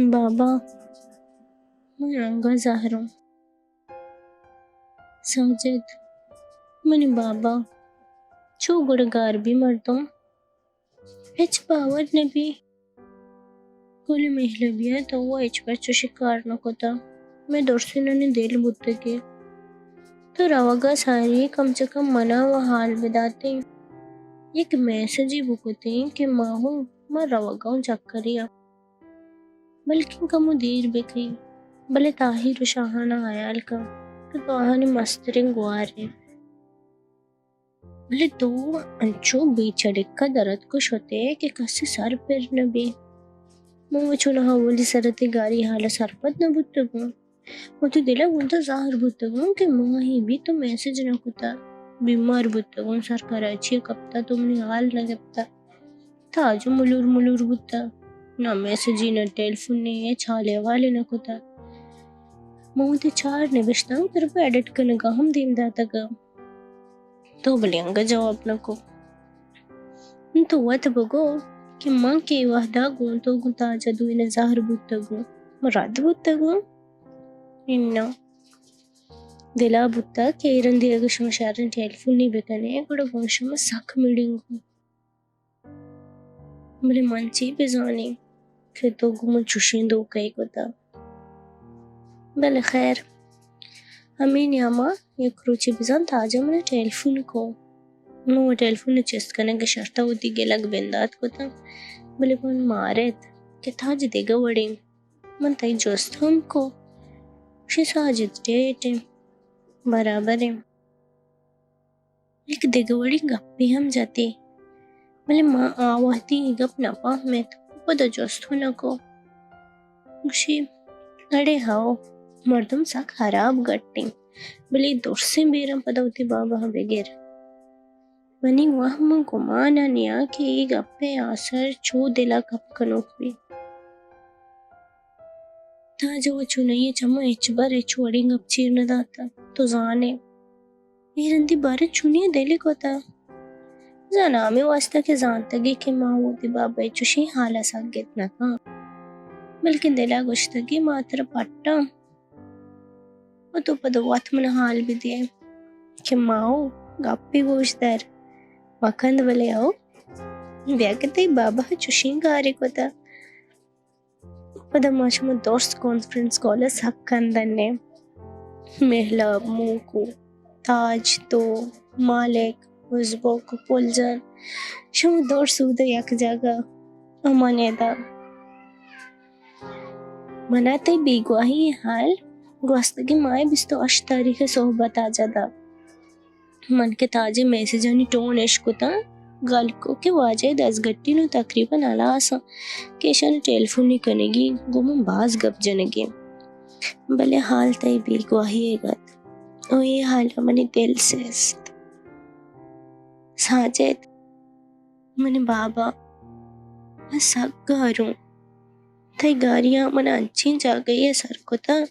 بابا، من انگا زہروں۔ ساجد، منی بابا، چو گڑا گار بی مردم، ہچ باور نہ بی۔ گل مہلبیا، تو وا ہچبر چوشی کار نہ کتا۔ مئے درسینانی دل بوتگی۔ تو روگا ساری کم چہ کم منا و حال بداتیں۔ یک میسجی بکتیں کہ ما ہوں، ما روگا ہوں چکریا۔ بلکیں کمو دیر بکئی، بلے تاہیر و شاہانا حیال کن کہ تو آہانی مستریں گوار ئے۔ بلے تو انچو بے چڑکا در اتک و شتے کہ کسے سر پر نہ بی۔ من و چوناہا اولی سر تئی گاری حالا سرپد نہ بوتگوں۔ وتی دلا گوں تو زہر بوتگوں کہ ماہے بی تو میسج نہ کتا۔ بیمار بوتگوں، سر کراچی کپتا، تو منی حال نہ گپتا۔ تاج ملور ملور بوتا، نہ میسجی، نہ ٹیلیفونے، ہچ حال احوالے نہ کتا۔ من وتی چار نبشتانک ترا پہ ایڈٹ کنگا ہم دیم داتگا۔ تو بلے انگا جواب نہ کو۔ تو وت بگو کہ من کہ اے وہدا گوں تو گوں تاجا دوئیناں زہر بوتگوں، من رد بوتگوں؟ اناں۔ دلا بوتگ کہ اے رندی اگہ شما شریں ٹیلیفونی بکنے، گڑا گوں شما سک مڑینگوں۔ بلے من چی بزانیں کہ تو گوں من چوشیں دھوکہ ئے کتا۔ بلے خیر، ہمے نیاما یک روچے بزاں تاجا منا ٹیلیفون کو۔ من ٹیلیفون چست کنگ ء شرطا وتی گلگ بندات کتاں، بلے من مارت کہ تاج دگہ وڑیں۔ من تئی جست ہم کو، گوشی ساجد ٹیٹ ایں، برابر ایں۔ یک دگہ وڑیں گپے ہم جتی، بلے ما آ وہدی اے گپ نہ پہمت، پدا جست ہم نہ کو۔ گوشی، اڑے ہئو، مردم سک ہراب گٹیں، بلے درسیں بیراں پدا وتی بابا بگر۔ منی وہم ء گمان ء نیا کہ اے گپ ء آسر چو دل ء کپ کنوک بیت۔ تاج ء چونائی ء چماں ہچبر ہچ وڑیں گپ چیر نہ داتگ۔ تو زان ئے، اے رندی باریں چونیں دلے کتگ؟ زاناں ہمے واستا کہ زانتگ ئے کہ ما وتی بابا ء چشیں حال ء سگت نہ کن، بلکیں دل ء گوشتگ ئے ما ترا پٹاں۔ و تو پدا وت من ء حال بدے کہ ماہو، گپے گوش دار، مکند بلے ہئو، بیا کہ تئی بابا ء چشیں کارے کتگ۔ پدا ما شما درس کانفرنس کال ء سک کندن ایں۔ مہلب، موکو، تاج، تو، مالک، ازبک، پل جان، شما درس اودا یک جاگہ، امان ادا۔ منا تئی بیگواہی ء حال گوستگیں ماہ ء بیست ء ہشت تاریخ ء صحبت ء جتا۔ من کہ تاج ء میسجانی ٹون اش کتاں، گل کو کہ واجہ ء دزگٹی نوں تقریباً ہلاس آں کہ اشانی ٹیلیفونی کنگی گوں من باز گپ جنگی۔ بلے حال تئی بیگواہی ء گت و اے حال ء منی دل سست۔ ساجد، منی بابا، من سک گاروں۔ تئی گاریاں من انچیں جاگہے ء سر کتگ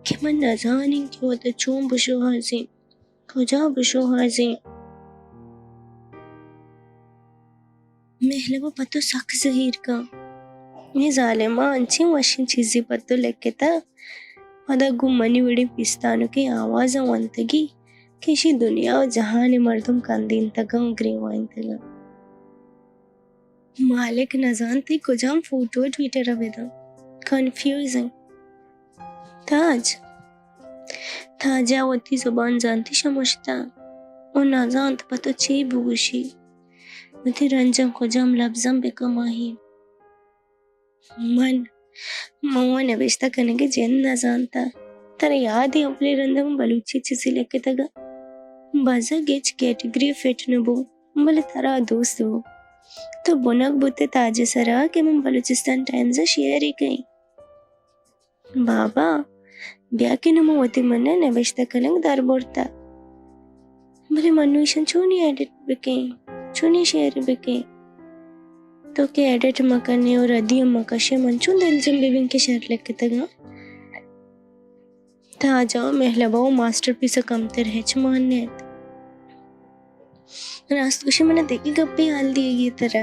کہ من نزانیں کہ وت ء چون بشوہازیں، کجا بشوہازیں۔ مہلب ء پہ تو سک زہیر کن۔ اے ظالم ء انچیں وشیں چیزے پہ تو لکتگ۔ پدا گوں منی وڑیں پیستانکیں آوازاں ونتگی کہ ایشی دنیا و جہان ء مردم کندینتگاں و گریوائینتگاں۔ مالک نزانت تئی کجام فوٹو ء ٹویٹر ء بداں۔ کنفیوز انت۔ تاج، تاج ء وتی زبان زانتی شمشتہ و نزانت پہ تو چے بگوشی۔ وتی رنجاں کجام لبزاں بکماہی۔ من، من و نبشتہ کنگ ء جند نہ زانتہ۔ ترا یاد ایں اولی رند ء من بلوچی ء چیزے لکتگ ء بزگ ہچ کیٹگری ء فٹ نہ بو، بلے ترا دوست بو۔ تو بنگ بوتے تاج ء سرا کہ من بلوچستان ٹائمز ء شیئر ء کئیں۔ بابا، بیا کہ نوں من وتی من ء نبشتہ کنگ در برتہ۔ بلے من نوں ایشاں چونی ایڈٹ بکیں؟ چونی شیئر بکیں؟ تو کہ ایڈٹ مکنے و ردی ہم مکشے، من چون دلجم ببیں کہ شر لکتگاں؟ تاجا، مہلبا و ماسٹر پیس ء کمتر ہچ مان نیت۔ راست گوشے، من ء دگہ گپے حال دیگی ترا۔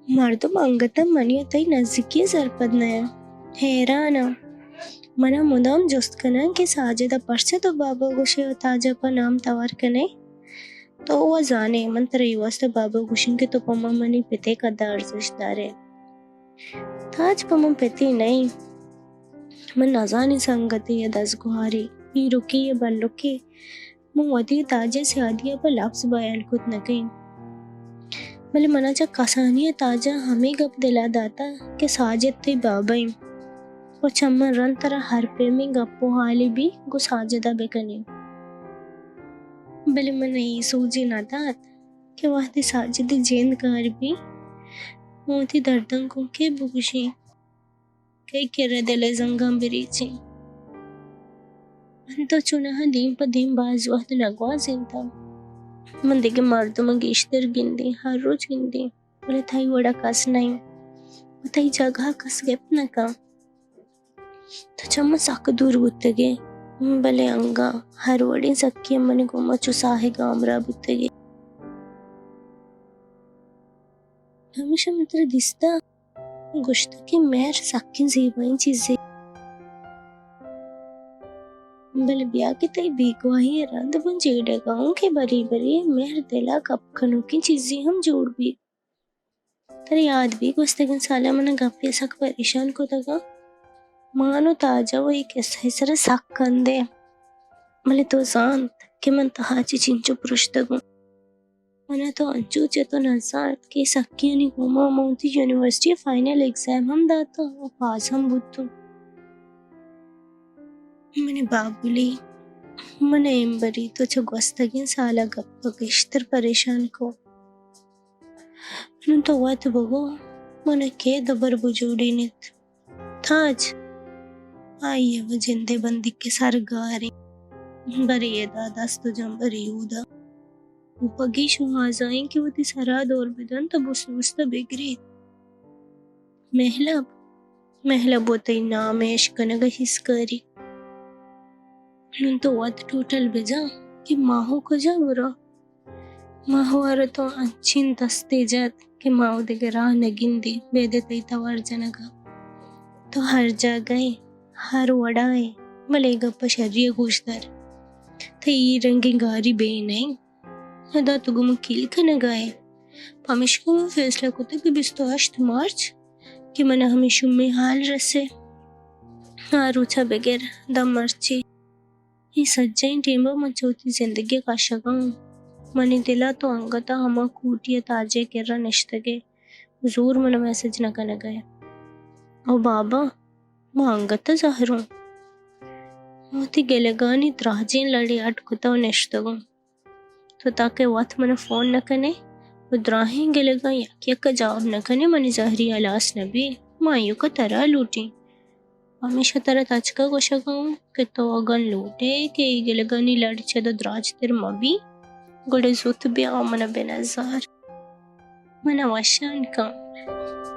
مردم انگت ء منی ء تئی نزیکی ء سرپد نہ انت۔ حیران آں۔ من ءَ مدام جست کناں کہ ساجد ءَ پرچا تو بابا گوشے ءُ تاج ءَ پہ نام توار کنے؟ تو وا زانے من ترا اے واسطہ بابا گوشیں کہ تو پہ من منی پتے کدا ارزشت دارے۔ تاج پہ من پتے نئیں۔ من نزانیں سنگتے یا دزگوھارے، پیرکے یا بلکے۔ من وتی تاج ءِ سیادی ءَ پہ لبز بیان کت نہ کئیں۔ بلے من ءَ چہ کسانی ءَ تاج ءَ ہمے گپ دل ءَ داتہ کہ ساجد تئی بابا ایں ءُ چہ من رند ترا ہر پیمیں گپ ءُ حالے بی گوں ساجد ءَ بہ کنیں۔ بلے من ءَ اے سوجے نہ دات کہ وہدے ساجد ءِ جند گار بی، من وتی درداں گوں کئے بگوشیں؟ کئی کرا دل ءِ زنگاں بریچیں۔ من تو چوناہا دیم پہ دیم باز وہد نہ گوازینتاں۔ من دگہ مردماں گیشتر گندیں، ہر روچ گندیں، بلے تئی وڑا کس نئیں ءُ تئی جاگہا کس گپت نہ کن۔ تو چہ من سک دور بوتگے، بلے انگا ہر وڑیں سکیاں منی گوما چو ساہگا ہمراہ بوتگے۔ ہمیشہ من ترا دیستہ، گوشتہ کہ مہر سکیں زیبائیں چیزے۔ بلے بیا کہ تئی بیگواہی ءَ رند من جیڑگا اوں کہ برے برے مہر دل ءَ کپ کنوکیں چیزے ہم جوڑ بیت۔ ترا یات بی گوستگیں سالاں من ءَ گپے ءَ سک پریشان کتگ ءُ مان ءُ تاج ءَ وَ اے کسہ ءِ سرا سک کندے۔ بلے تو زانت کہ من تہا چہ چنچو پرشتگ اوں۔ من ءَ تو انچو چہ تو نہ زانت کہ سکیانی گوما من وتی یونیورسٹی ءِ فائنل ایگزام ہم داتاں ءُ پاس ہم بوتوں۔ منی بابلی، من ءَ امبری تو چہ گوستگیں سال ءَ گپ ءَ گیشتر پریشان کو۔ نوں تو وت بگو، من ءَ کئے دبر بجوڑینیت؟ تاج، آئی ءَ وَ جند ءِ بندیک ءِ سر گاریں۔ برے ادا دست ءُ جاں برے اودا۔ ءُ پگی شوہازائیں کہ وتی سرا دور بدنت ءُ بست بست ءَ بگریت۔ مہلب، مہلب وَ تئی نام ءِ اشکنگ ءَ ہیس کاری۔ نوں تو وت ٹوٹل بجا کہ ماہو کجا برو؟ ماہو ءَ را تو انچیں دستے جت کہ ماہو دگہ راہ نہ گندی، بیدے تئی توار جنگ ءَ۔ تو ہر جاگہ ئے، ہر وڑا ئے، بلے اے گپ ءَ شری ءَ گوش دار۔ تئی اے رنگیں گاری بے نئیں۔ ادا تو گوں من کیل کنگ ءَ ئے۔ پمیشکا من فیصلہ کتگ کہ بیست ءُ ہشت مارچ کہ من ءَ ہمے شومیں حال رسے۔ آ روچ ءَ بگر داں مرچی اے سجہیں ٹیمب ءَ من چہ وتی زندگی ءَ کشگ ءَ آں۔ منی دل ءَ تو انگت ءَ ہما کوٹی ءَ تاج ءِ کرا نشتگ ئے، زور من ءَ میسج نہ کنگ ءَ ئے۔ او بابا، ما انگت ءَ زہروں۔ من وتی گلگانی دراجیں لڑے اڈ کتہ ءُ نشتگ آں۔ تو تاکہ وت من ءَ فون نہ کن ئے ءُ دراہیں گلگاں یک یک ءَ جواب نہ کن ئے، منی زہری ہلاس نہ بی۔ ما ایوک ءَ ترا لوٹیں۔ پمیشا ترا تچک ءَ گوشگ ءَ اوں کہ تو اگن لوٹ ئے کہ اے گلگانی لڑ چد ءَ دراجتر مہ بی، گڑا زوت بیا ءُ من ءَ بہ نزار۔ من ءَ وشان کن۔